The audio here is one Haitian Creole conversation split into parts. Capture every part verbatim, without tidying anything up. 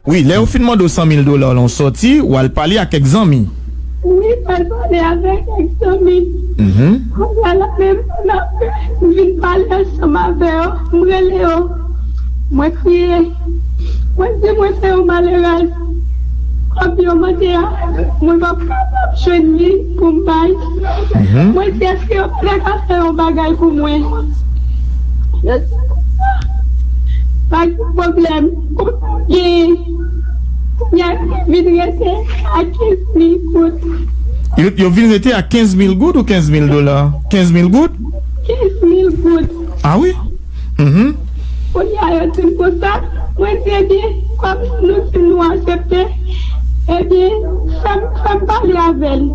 Wi, lè yo fin mande w san mil dola, lè w sòti, w al pale ak kèk zanmi. Wi, m al pale avèk kèk zanmi. Mhm. Apre la menm, m ap m vin pale ansanm avè yo, m rele yo. Mwen kriye. Mwen di mwen se yon malerèz. Kòb yo mande a, mwen p ap kapab jwenn li pou m bay. Mhm. Mwen di èske yo pa ta ka fè yon bagay pou mwen? Yo di konsa, pa gen pwoblèm. Konsa gen, kounye a vin rete a kenz mil goud. Yo, yo vin rete a kenz mil goud ou kenz mil dola? Kenz mil goud? Kenz mil goud. Ah wi? Mhm. Kounye a yo di m konsa, mwen di, ebyen, kòm nou di nou aksepte, ebyen, fè m, fè m pale avè l.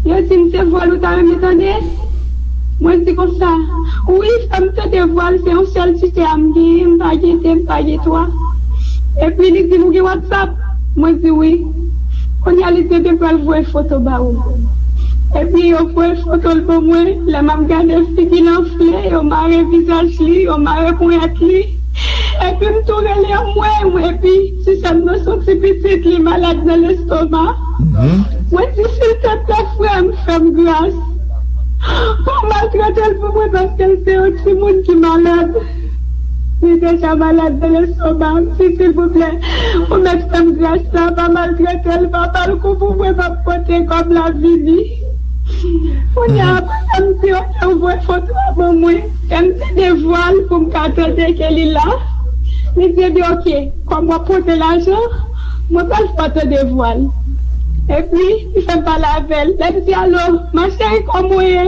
Yo di m se vòl ou ta renmen tande. Mwen di konsa, wi, fè m tande vwa l, se yon sèl ti sè a m genyen, m pa gen de, m pa gen twa. Epi li di m ou gen WhatsApp? Mwen di wi. Kounye a li di ebyen m pral voye foto ba ou. Epi yo voye foto l ban mwen, lè m ap gade figi l anfle, yo mare vizaj li, yo mare ponyèt li. Epi m tou rele anmwey, mwen, epi ti sè m nan se yon ti pitit, li malad nan lestoma. Mhm. Mwen di silteplè frè m, fè m gras. Pa maltrete l pou mwen paske l se yon timoun ki malad. Li deja malad nan lestoma. M di silvouplè, ou mèt fè m gras la, pa maltrete l, pa ba l kou pou mwen, m ap pote kòb la vini. Kounye a apre sa m di ok, ou voye foto a ban mwen. Fè m tande vwa l pou m ka tande ke li la. Li di ebyen ok, kòm w ap pote lajan, mwen pral fè w tande vwa l. Epi li fè m pale avè l. Lè m di alo, ma chérie, kòman w ye?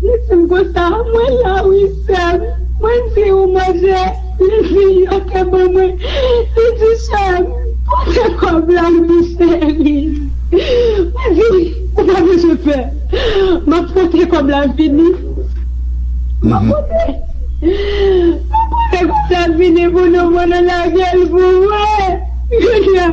Li di m konsa, mwen la wi sè m. Mwen di ou manje? Li di yo te ban mwen. Li di sè m, pote kòb la wi cheri. Mwen di ou pa bezwen pè. M ap pote kòb la vini. M ap pote. M ap pote kòb la vini pou nou, pou nou lage l pou mwen. Kounye a,